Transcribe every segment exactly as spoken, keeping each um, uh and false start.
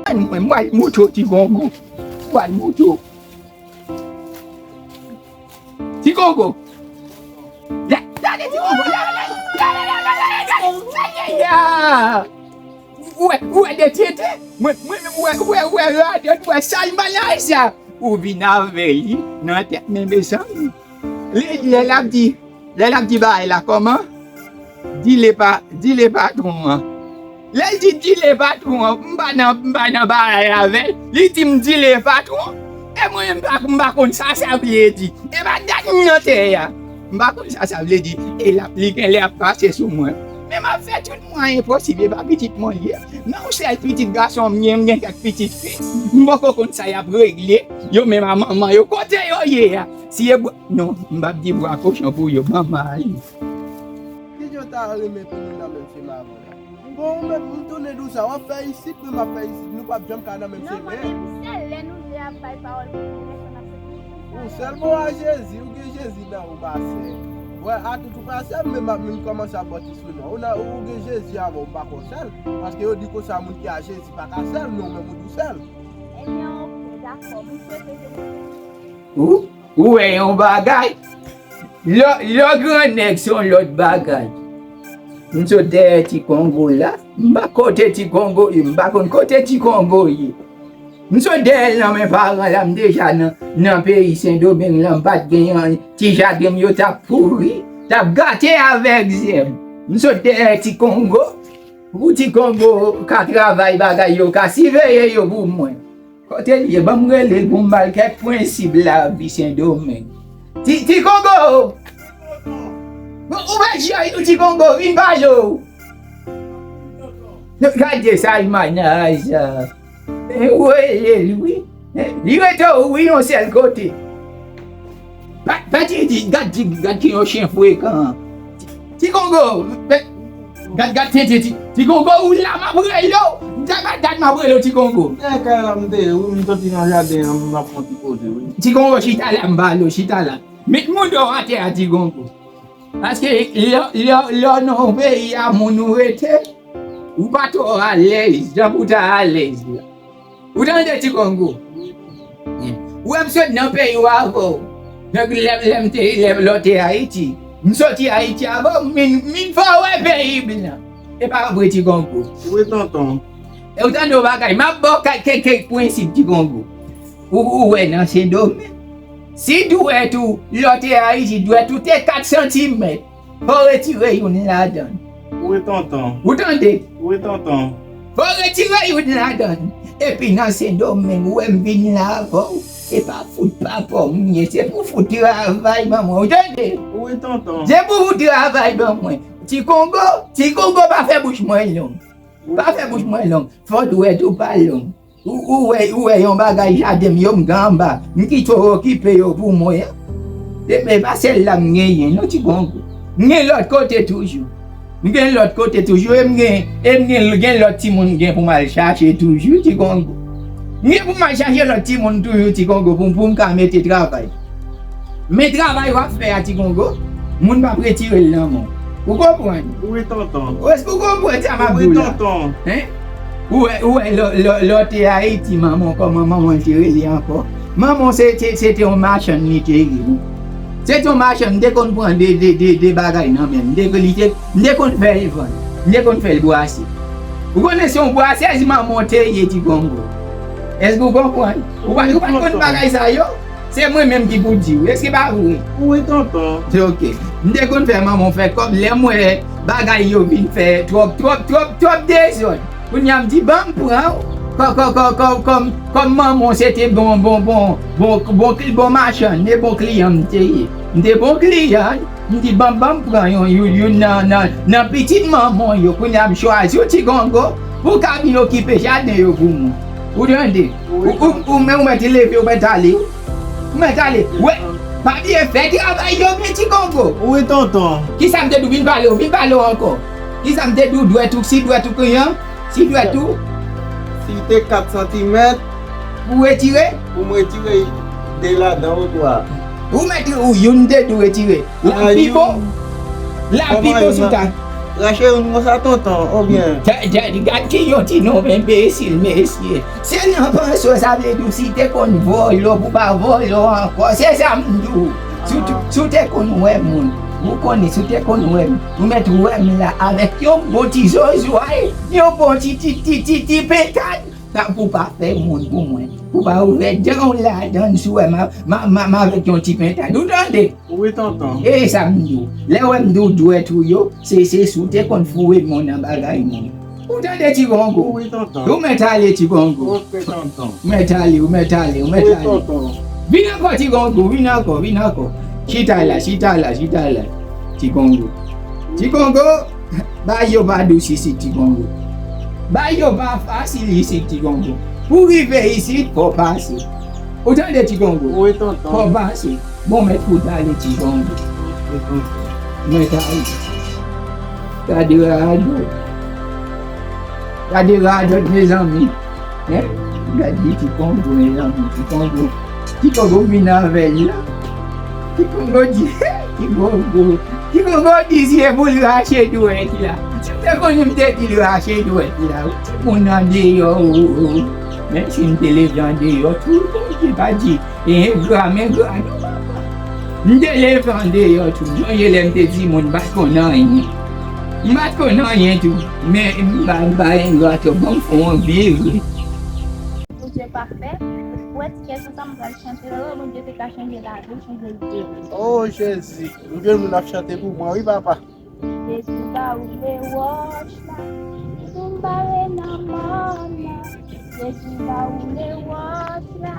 Mwen, mwen, mwen, mouto Ti Kongo. Mwen, mouto. Ti Kongo. Gade, gade, Ti Kongo. Gade, gade, gade, gade, gade, gade, gade. Ou wè, ou wè de tete? Mwen, mwen, ou wè, ou wè, ou wè radòt, ou wè salmanay sa. Ou vin avè li nan tèt, men mezanmi. Lè, lè l ap di, lè l ap di bagay la kòman? Dile pa, dile patwon an. Lè l di dile patwon an, m pa nan, m pa nan bagay avè l. Li di m dile patwon. E mwen, m pa, m pa konn sa sa vle di. E pa dat m nan tè a. M pa konn sa sa vle di. E l ap, li genlè ap pase sou mwen. Men m ap fè tout mwayen posib, e pa pitit mwen li ye. Men yon sèl pitit gason m gen, m gen kèk pitit fi. M poko konn sa y ap regle. Yo menm a manman yo, kote yo ye a? Si e bwa, non, m p ap di bwa kochon pou yo, manman a li. Kijan w ta renmen pou nou nan menm chemen avè l? Bon, ou menm, m tounen di w sa, w ap fè isit, mwen m ap fè isit, nou p ap janm ka nan menm chemen. Non, mwen menm, sèl lè nou de ap bay pawòl pou nou, lè sa n ap fè pou nou. Ou sèl bon a Jezi, ou gen Jezi nan ou, pastè. Wè, a tout ou pastè, m menm ap, m kòmanse ap bò ti sou non. Ou nan, ou gen Jezi avè w, m pa kwè w sèl. Paske yo di konsa, moun ki a Jezi pa ka sèl, men ou menm ou di w sèl. Ebyen, oke, dakò, m swete ke nou Ou, ou wè yon bagay? Lè, lè w gran nèg se yon lòt bagay. M sot dèyè Ti Kongo la. M pa kote Ti Kongo ye, m pa konn kote Ti Kongo ye. M sot dèyè l nan men paran l la, m deja nan, nan peyi Sendomeng la, m pa t gen anyen. Ti jaden m yo t ap pouri, t ap gate avèk zèb. M sot dèyè Ti Kongo, pou Ti Kongo ka travay bagay yo, ka siveye yo pou mwen. Kote l ye? Ban m rele l pou m ba l kèk prensip lavi Sendomeng. Ti, Ti Kongo! Ou pa jay nou Ti Kongo, vin pale w. Gade sa, imaj nan raja. Ou rele l, wi. Li rete w, wi, yon sèl kote. Pa, pa ti di, gad ti, gad ki yon chen frekan. Ti, Ti Kongo, gad, gad tenten, ti, Ti Kongo, ou la, m ap rele w. M te pa dat m ap rele w, Ti Kongo. E, kay la m te ye, wi, m soti nan jaden an, m ap fè yon ti poze, wi. Ti Kongo, chita la, m pale w, chita la. Met mouda w atè a, Ti Kongo. Paske lè, lè, lè w nan yon peyi a moun ou rete, ou pa twò alèz, jan pou w ta alèz la. Ou tande, Ti Kongo? Ou wè m sot nan peyi w avè w. Donk, lè, lè m te, lè, lè w te Ayiti. M soti Ayiti avè w, m vin, m vin fè w wè peyi blan. E pa vre, Ti Kongo? Wi, tonton. E ou tande yon bagay, m ap ba w kèk, kèk, kèk prensip, Ti Kongo. Ou, ou wè nan Sendomeng, si dwèt ou, lè w te Ayiti, dwèt ou te kat santimèt. Fò w retire youn ladan l. Wi, tonton. Ou tande? Wi, tonton. Fò w retire youn ladan l. Epi nan Sendomeng, ou wè m vin la avè w. Se pa fout pa fò m ye, se pou fout travay ban mwen. Ou tande? Wi, tonton. Se pou fout travay ban mwen. Ti Kongo, Ti Kongo pa fè bouch mwen long. Pa fè bouch mwen long. Fò dwèt ou pa long. Ou, ou wè, ou wè yon bagay jaden m yo m gen anba. M kite w okipe yo pou mwen. E, e pa sèl la m genyen, non, Ti Kongo. M gen lòt kote toujou. M gen lòt kote toujou. E m gen, e m gen, gen lòt timoun m gen pou m al chache toujou, Ti Kongo. M gen pou m al chache lòt timoun toujou, Ti Kongo, pou, pou m ka mete travay. Men travay w ap fè a, Ti Kongo, moun p ap retire l nan men w. Ou konprann? Wi, tonton. Èske ou konprann sa m ap di w la? Wi, tonton. Hein? Ou wè, ou wè, lè, lè, lè w te Ayiti, manman w, kòman manman w te rele ankò? Manman w se, se, se te yon machann li te ye, wi. Se te yon machann, m te konn pran de, de, de, de bagay nan men l. M te, li te, m te konn fè l vann. M te konn fè l bwase. Ou konnen se yon bwasèz manman w te ye, Ti Kongo. Èske ou konprann? Ou pa, ou pa t konn bagay sa yo? Se mwen menm ki pou di w. Èske pa vre? Wi, tonton. Se oke. M te konn fè manman w fè kòb. Lè m wè bagay yo vin fè twòp, twòp, twòp, twòp dezòd. Kounye a m di, ban m pran w. Kò, kò, kò, kò, kòm, kòm manman w se te bon, bon, bon, bon, bon, bon machann, e bon kliyan m te ye. M te bon kliyan. M di, ban, ban m pran yon, youn, youn nan, nan, nan pitit manman w yo. Kounye a m chwazi w, Ti Kongo, pou w ka vin okipe jaden yo pou mwen. Ou tande? Ou, ou, ou, men ou mèt leve, ou mèt ale, wi. Ou mèt ale. Wè, pa bliye fè travay yo byen, Ti Kongo. Wi, tonton. Kisa m te di w? Vin pale w, vin pale w ankò. Kisa m te di w? Dwèt ou, si dwèt ou kliyan, si dwèt ou. Si te kat santimèt. Pou retire? Pou m retire de ladan w, twa. Ou mèt, ou youn te di w retire. La pi bon. La pi bon sou ta. Rache youn konsa tonton, oubyen? Tè, tè, li gad ki yon ti nonm enbesil, mesye. Se nan panse w, sa vle di w si te konn vòlò pou pa vòlò ankò. Se sa m di w. Si w te, si w te konn wè moun, ou konnen, si w te konn wè m, ou mèt wè m la avèk yon bon ti zozway, yon bon ti, ti, ti, ti, ti pentad. Sa pou pa fè moun pou mwen. Pou pa ouvè dan w ladan si w wè m a, m a, m a, m avèk yon ti pentad. Ou tande? Wi, tonton. E sa m di w. Lè w wè m di w dwèt ou yo, se, se si w te konn foure men w nan bagay moun. Ou tande, Ti Gongo? Wi, tonton. Ou mèt ale, Ti Gongo. Ok, tonton. Ou mèt ale, ou mèt ale, ou mèt ale. Wi, tonton. Vin ankò, Ti Gongo, vin ankò, vin ankò. Chita la, chita la, chita la. Ti Gongo. Ti Gongo, bagay yo pa dous isit, Ti Gongo. Bagay yo pa fasil isit, Ti Gongo. Pou rive isit, fò w pase. Ou tande, Ti Gongo? Wi, tonton. Fò w pase. Bon, mèt fout ale, Ti Gongo. Mèt ale. Gade radòt. Gade radòt, mezanmi. Hein? Gade Ti Gongo, mezanmi, Ti Gongo. Ti Gongo vin avè l la. Ti Gongo di, Ti Gongo. Ti Gongo di se pou l rache dwèt la. Si m te konnen, m te di l rache dwèt la. Timoun andeyò, o, o. Men si m te leve andeyò, tou Bondye pa di, e engra, m engra, non, papa. M te leve andeyò tou. Sonje lè m te timoun, m pa t konn anyen. M pa t konn anyen tou. Men m pa, m pa engra twòp. Ban m fè w anvi vre. Bondye pafè. Ou wè ti kè konsa m pral chante la, Bondye te ka chanje lavi, chanje l de. O Jezi, m gen moun ap chante pou mwen, wi, papa. Jezi va woule wòch la, pou m bare nan mòn nan. Jezi va woule wòch la,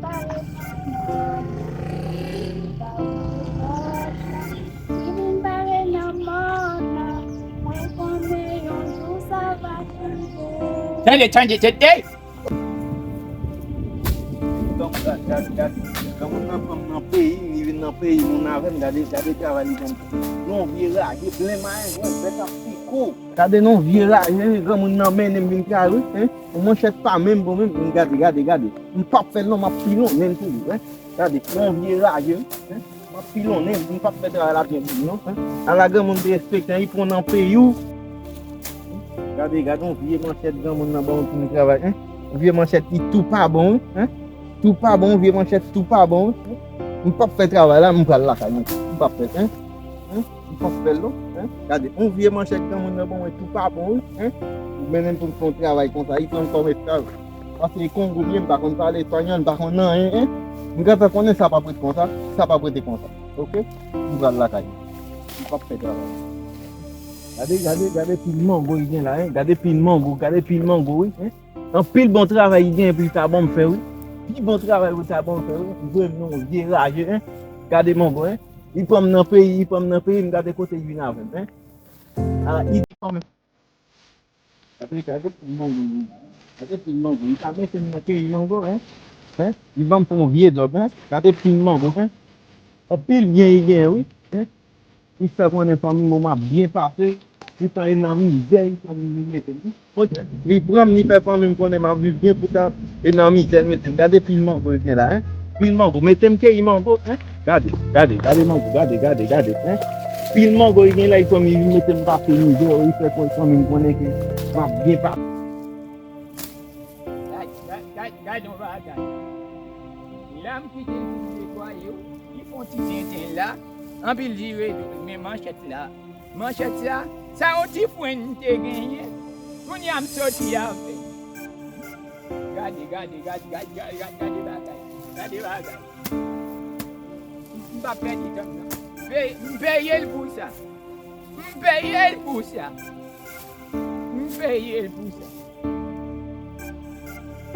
bare nan mòn nan. Jezi va woule wòch la, pou m bare nan mòn nan. Mwen konnen yon jou sa va chanje. Tande, tande, tande. Donk, gad, gad, gad. Granmoun nan pran m nan peyi m, li vin nan peyi moun avè m. Gade, gade travay li ban m. Yon vye raje, blen mayen, yon bèt ap piko. Gade non vye raje, wi, granmoun nan mennen m vin travay, wi, hein. Yon manchèt pa menm bon menm, gade, gade, gade. M p ap fè l non, m ap pilonnen l toujou, hein. Gade, yon vye raje, wi, hein. M ap pilonnen, m p ap fè travay la byen pou li non, hein. Ala granmoun derespektan, li pran nan peyi w. Gade, gade yon vye manchèt granmoun nan ban yon timoun travay, hein. Yon vye manchèt li tou pa bon, wi, hein. Tou pa bon, vye manchèt tou pa bon, wi. M p ap fè travay la, m pral lakay mwen. M p ap fè, hein. Hein? M p ap fè l non, hein. Gade, yon vye manchèt granmoun nan ban mwen tou pa bon, wi, hein. Ou mennen m pou m fè yon travay konsa, li pran m kòm esklav. Paske Kongo m ye, m pa konn pale espanyòl, m pa konn anyen, hein. M gentan konnen sa p ap ret konsa, sa p ap rete konsa. Ok? M pral lakay. M p ap fè travay. Gade, gade, gade pil mango li gen la, hein. Gade pil mango, gade pil mango, wi, hein. Anpil bon travay li gen pou li ta ban m fè, wi. Pi bon travay pou li ta ban m fè, wi. Li voye m nan yon vye raje, hein. Gade mango, hein. Li pran m nan peyi, li pran m nan peyi, m gade kote li vin avè m, hein. Ala, li pran m. Gade, gade pil mango, wi. Gade pil mango. Li ta mete m nan keyi mango, hein. Hein? Li ban m pou yon vye djòb, hein. Gade pil mango, hein. Anpil byen li gen, wi. Hein? Li fè konnen fanmi m, m ap byen pase. Poutan e nan mizè, li pran m, li mete m. Li pran m, li fè fanmi m konnen m ap viv byen, poutan e nan mizè, li mete m. Gade pil mango li gen la, hein. Pil mango. Mete m keyi mango, hein. Gade, gade, gade mango, gade, gade, gade, hein. Pil mango li gen la, li pran m, li mete m pase mizè, li fè konnen fanmi m konnen ke m ap byen pase. Gad, gad, gad, gad yon bagay. Lè m kite l pou m netwaye w, li fè yon ti tenten la, anpil dire tou, men manchèt la, manchèt sa, sa yon ti frenn m te genyen, kounye a m soti avè l. Gade, gade, gade, gade, gade, gade, gade bagay, gade bagay. M, m p ap pèdi tan m nan. Pe-, m peye l pou sa. M peye l pou sa. M peye l pou sa.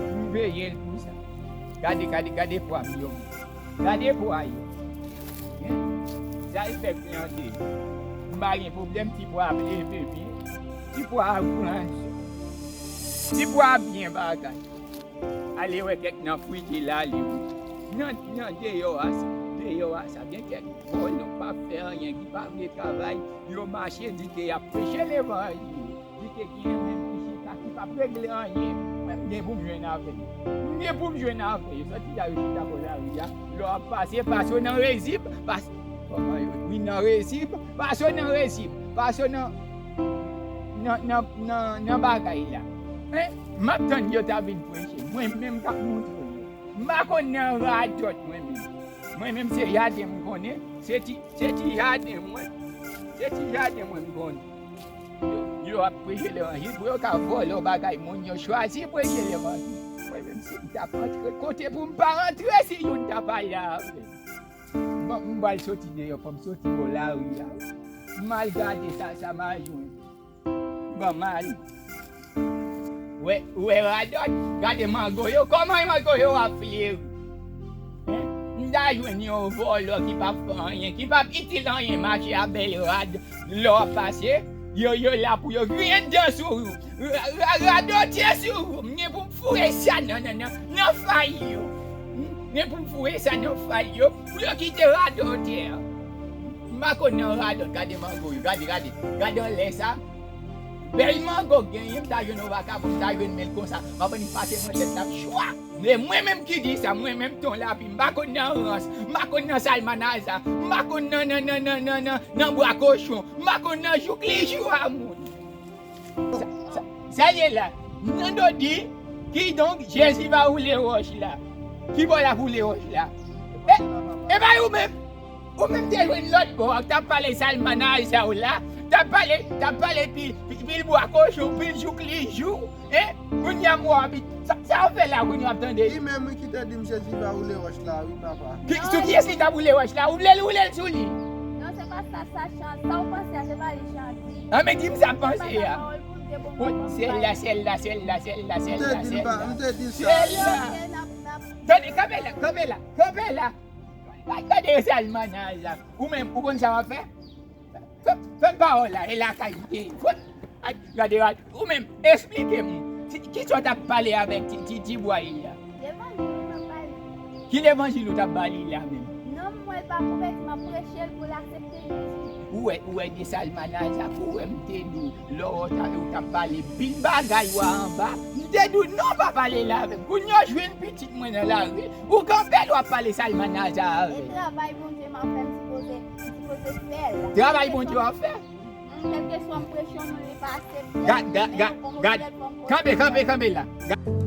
M peye l pou sa. Gade, gade, gade pwa m yo. Gade pwa yo. Hein? Sa l fè plante. M pa gen pwoblèm, ti pwa ap leve byen. Ti pwa ap grandi. Ti pwa ap byen bagay. Ale wè kèk nan fwi ki la li wi. Nan, nan deyò a, deyò a, sa gen kèk vòlò k pa fè anyen, ki pa vle travay, yo mache di ke y ap preche levanjil. Di ke gen menm ki chita, ki p ap regle anyen. Mwen, m gen pou m jwenn avè yo. M gen pou m jwenn avè yo. Sòti la, yo chita bò lari a. Lè w ap pase, pase w nan rezib, pase, kòman yo, wi, nan rezib, pase w nan rezib. Pase nan, nan, nan, nan, nan bagay la. Hein? M ap tann yo ta vin preche. Mwen menm k ap montre yo. M pa konn nan radòt mwen menm. Mwen menm se jaden m konnen. Se ti, se ti jaden mwen. Se ti jaden mwen m konnen. Yo, yo ap preche levanjil pou yo ka vòlò bagay moun. Yo chwazi preche levanjil. Mwen menm si m t ap antre kote pou m pa antre si youn ta pale avè m. Bon, m pral soti deyò, fò m soti bò lari a. M al gade sa, sa m al jwenn. Bon, m al. Wè, wè radòt, gade mango yo, kòman mango yo ap fleri. Hein? M ta jwenn yon vòlò ki p ap fè anyen, ki p ap itil anyen, mache a bèl rad, lè w ap pase, yo, yo la pou yo griyen dan sou ou. Ra-, ra-, radòtye sou ou, m gen pou m foure sa nan, nan, nan, nan fay yo. M gen pou m foure sa nan fay yo, pou yo kite radòtye a. M pa konn nan radòt, gade mango yo, gade, gade, gade anlè sa. Bèl mango genyen, m ta jwenn yon vakabon, m ta jwenn men l konsa. M ap annik pase mwen tèt la, chwa! E mwen menm ki di sa, mwen menm Ton Lavi, m pa konn nan rans, m pa konn nan salmanaza, m pa konn nan, nan, nan, nan, nan, nan, nan bwa kochon, m pa konn nan jouk li jou a moun. Sa, sa, sa ye la, Nando di, kidonk, Jezi va woule wòch la. Ki bò l ap woule wòch la? E, e bay ou menm. Ou menm te jwenn lòt bò a, t ap pale salmanaza w la, t ap pale, t ap pale pil, pil, pil bwa kochon, pil jouk li jou, hein? Kounye a m wè w abit-, sa, sa w fè la kounye a w ap tande? Li menm wi ki te di m Jezi va woule wòch la wi, papa. Ki, sou kiyès li t ap woule wòch la? Ou vle l woule l sou li? Non, se pa sa, sa chan-, sa w panse a, se pa li chan di. An, men di m sa m panse a. Sèl la, sèl la, sèl la, sèl la, sèl la, sèl la. M te di l sa. Tande, kanpe la, kanpe la, kanpe la. Gade salmanaza. Ou menm, ou konn sa w ap fè? Fè, fè m pawòl la, e lakay m te ye. Fout, a, gade, gade, ou menm, esplike m. Ti, kisa w t ap pale avèk ti, ti, ti bwa a? Levanjil ou t ap ba li. Ki levanjil ou t ap ba li la menm? Non, mwen l pa konvèti, m ap preche l pou l aksepte Jezi. Ou wè, ou wè de salmanaza, ou wè m te di w, lè w ta, ou t ap pale pil bagay w a anba. M te di w, non, pa pale la avè m. Kounye a w jwenn pitit mwen nan lari, ou kanpe l w ap pale salmanaza avè l. E travay Bondye m ap fè, m sipoze, m sipoze fè l. Travay Bondye w ap fè? Kèlkeswa m preche yon moun, li pa aksepte. Gad, gad, gad, gad. Kanpe, kanpe, kanpe la. Gad.